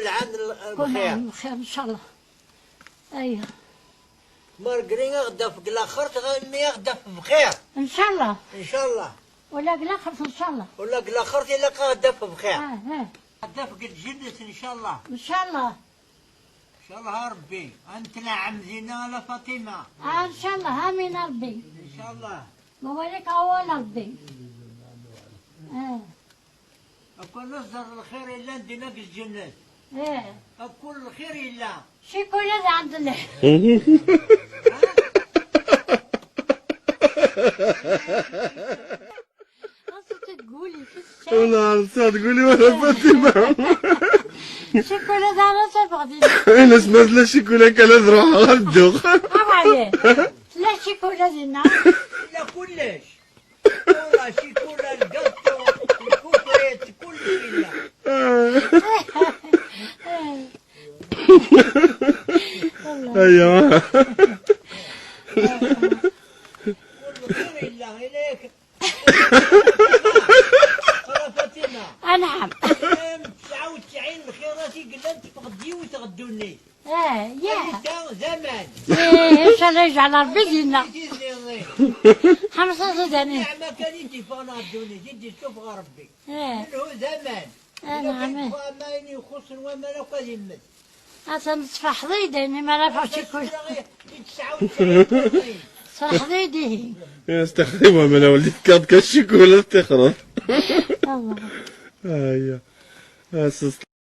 كل عام كل بخير. عام بخير ان شاء الله. ايوه. malgré غدا في الاخر غني غدا بخير. ان شاء الله. ان شاء الله. ولا الاخر ان شاء الله. ولا الاخر الا غدا بخير. اه اه. غدا في الجنة ان شاء الله. ان شاء الله. ان شاء الله ربي انت نعم زينة على فاطمة. آه ان شاء الله، امين ربي. ان شاء الله. مواليك اول ربي. اكون نصدر الخير الا ندينا في الجنة. ايه. اكون الخير الا شيكولا عند الله. خاصك تقولي في الشارع. والله عرفتها تقولي ولا فاطمة. شيكولا راسها بغدي. انا سمعت لا شيكولا كان تروح على الدوخ. عليه لا شيكولا دينا. لا كلش والله شيكولا ال gâteau ال coffret كلش الا. ايوه. كل الخير الا اليك راه فاطمة. نعم. 99 الخيرات قلنا تفقدي وتغدوني. اه يا انت زمان. ايه ان شاء الله يجعل ربي دينا. خمسة زداني. نعمة كان يجي فانا غدوني جدي شوف ربي. اه. منه زمان. آه، نعم. ما يخص وما لا قد يمت. أتنصفح حضيدي ما رافع شيكولا. 99. صح حضيدي. استخدمها من وليت كاد كالشيكولا تخرب. الله. ايوه.